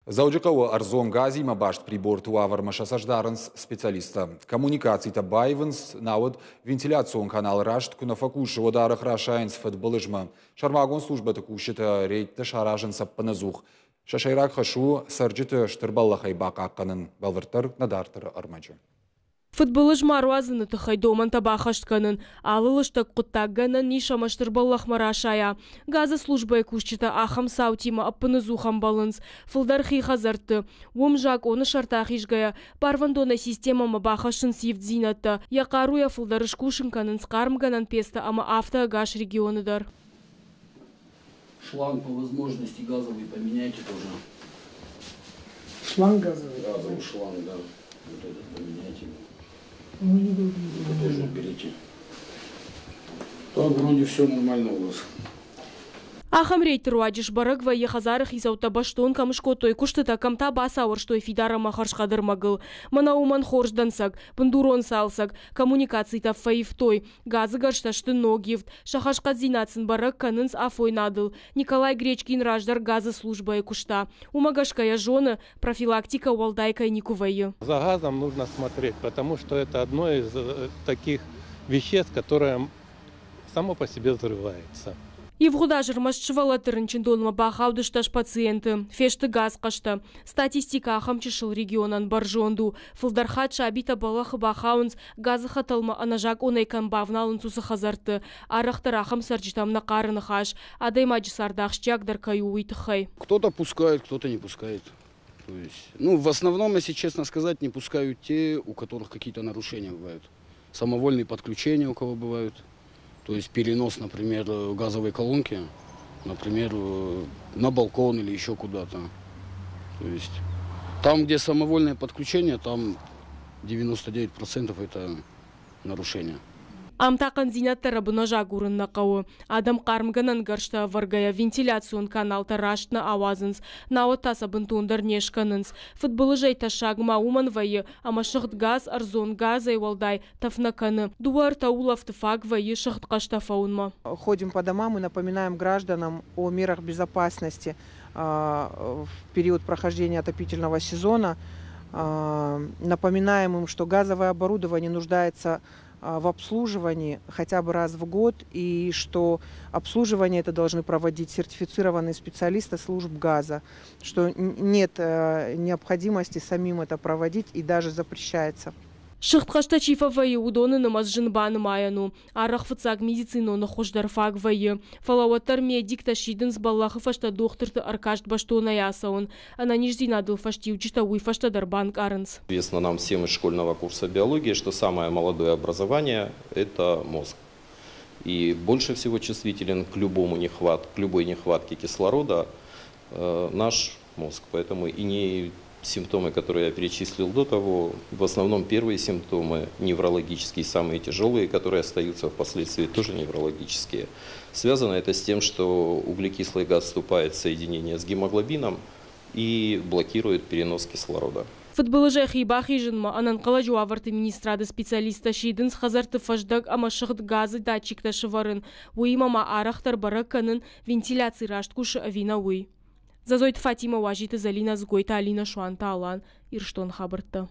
Дзӕуджыхъӕуы ӕрдзон газимӕ баст приборты уавӕрмӕ сӕ цӕст дарынц специалисттӕ. Коммуникацитӕ баивынц, науӕд вентиляцион канал раст куы нӕ фӕкусы, уӕд арӕх расайынц фыдбылызмӕ. Сӕрмагонд службӕты кусджытӕ рейдтӕ саразынц ӕппынӕдзух. Сӕ сӕйраг хӕс у цӕрджыты стыр бӕллӕхӕй бахъахъхъӕнын. Бӕлвырддӕр нӕ дарддӕры ӕрмӕджы. Фыдбылыз ма руадзыны тыххӕй домӕнтӕ баххӕст кӕнын алы лыстӕг хъуыддаг гӕнӕн ис ӕмӕ стыр бӕллӕхмӕ расайа. Газы службӕйы кусджытӕ ахӕм цаутимӕ ӕппыныдзух ӕмбӕлынц, фылдӕр хи хӕдзӕртты. Уым закъоны сӕрты ахизгӕйӕ, барвӕндонӕй системӕмӕ бахӕссынц ивддзинӕдтӕ, йӕ хъаруйӕ фылдӕр скусын кӕнынц хъармгӕнӕн пецтӕ ӕмӕ афтӕ ӕгас регионы дӕр. Шланг по возможности газовый поменяйте тоже. Шланг газовый? Газовый шланг, да. Вот этот поменяйте. Это тоже уберите. Так вроде все нормально у вас. Ахӕм рейдты руаджы сбӕрӕг вӕййы хӕдзары хицӕуттӕ бӕстон кӕм скодтой куыстытӕ, кӕм та бацауӕрстой фидар ӕмӕ хӕрзхъӕд ӕрмӕгыл. Мӕнӕ уымӕн хорз дӕнцӕг, бындурон цалцӕг, коммуникацитӕ фӕивтой, газы гӕрзтӕ сты ног ивд, сӕ хӕрзхъӕддзинад сын бӕрӕг кӕнынц афойнадыл. Николай Гречкин раздӕр газы службӕйы куыста. Уымӕ гӕсгӕ йӕ зоны, профилактикӕ уӕлдай кӕй никуы вӕййы. За газом нужно смотреть, потому что это одно из таких веществ, которое само по себе взрывается. Ивгъуыд аз ӕрмӕст сывӕллӕтты рынчындонмӕ бахаудысты пациенты, фесты газхъӕстӕ. Статистикӕ ахӕм чысыл регионӕн бӕрзонд у. Фылдӕр хатт сабитӕ бӕлӕхы бахауынц, газы хӕтӕлмӕ ӕнӕзакъонӕй кӕм бавналынц, уыцы хӕдзӕртты. Арӕхдӕр ахӕм цӕрджытӕм нӕ хъары ныхас, адӕймаджы цард ахсджиагдӕр кӕй у, уый тыххӕй. Кто-то пускает, кто-то не пускает. То есть, ну, в основном, если честно сказать, не пускают те, у которых какие-то нарушения бывают. Самовольные подключения у кого бывают. То есть перенос, например, газовой колонки, например, на балкон или еще куда-то. То есть там, где самовольное подключение, там 99% это нарушение. Ам та хъӕндзинӕдтӕ рӕбынӕз агурын нӕ хъӕуы. Адӕм хъармгӕнӕн гӕрзтӕ ӕвӕргӕйӕ вентиляцион каналтӕ раст нӕ ауадзынц, науӕд та сӕ бынтондӕр не скӕнынц. Фыдбылызӕй тӕссаг ма уымӕн вӕййы, ӕмӕ сыгъд газ ӕрдзон газӕй уӕлдай тӕф нӕ кӕны. Дыууӕ-ӕртӕ улӕфты фаг вӕййы сыгъд хъӕстӕ фӕуынмӕ. Ходим по домам и напоминаем гражданам о мерах безопасности в период прохождения отопительного сезона. Напоминаем им, что газовое оборудование нуждается в обслуживании хотя бы раз в год и что обслуживание это должны проводить сертифицированные специалисты служб газа, что нет необходимости самим это проводить и даже запрещается. Сыгъдхъӕстӕ чи фӕвӕййы, уыдоны нымӕц зын банымайӕн у. Арӕх фыццаг медицинон ӕххуыс дӕр фаг вӕййы. Фӕлӕ уӕддӕр медиктӕ сидынц бӕллӕхы фӕстӕ дохтырты ӕркаст бӕстонӕй ацӕуын. Ӕнӕниздзинадыл фӕстиуджытӕ уый фӕстӕ дӕр банкъарынц. Известно нам всем из школьного курса биологии, что самое молодое образование – это мозг. И больше всего чувствителен к любой нехватке кислорода наш мозг. Поэтому и не симптомы, которые я перечислил до того, в основном первые симптомы неврологические, самые тяжелые, которые остаются впоследствии тоже неврологические. Связано это с тем, что углекислый газ вступает в соединение с гемоглобином и блокирует перенос кислорода. Фыдбылызӕй хи бахизынмӕ ӕнӕнхъӕлӕджы уавӕрты министрады специалисттӕ сидынц хӕдзӕртты фӕздӕг ӕмӕ сыгъд газы датчиктӕ сывӕрын, уыимӕ ма арӕхдӕр бӕрӕг кӕнын, вентиляци раст кусы ӕви нӕ, уый. Зазойты Фатимӕ, Уазиты Зӕлинӕ, Дзгойты Алинӕ, Суанты Алан, Ирыстоны хабӕрттӕ.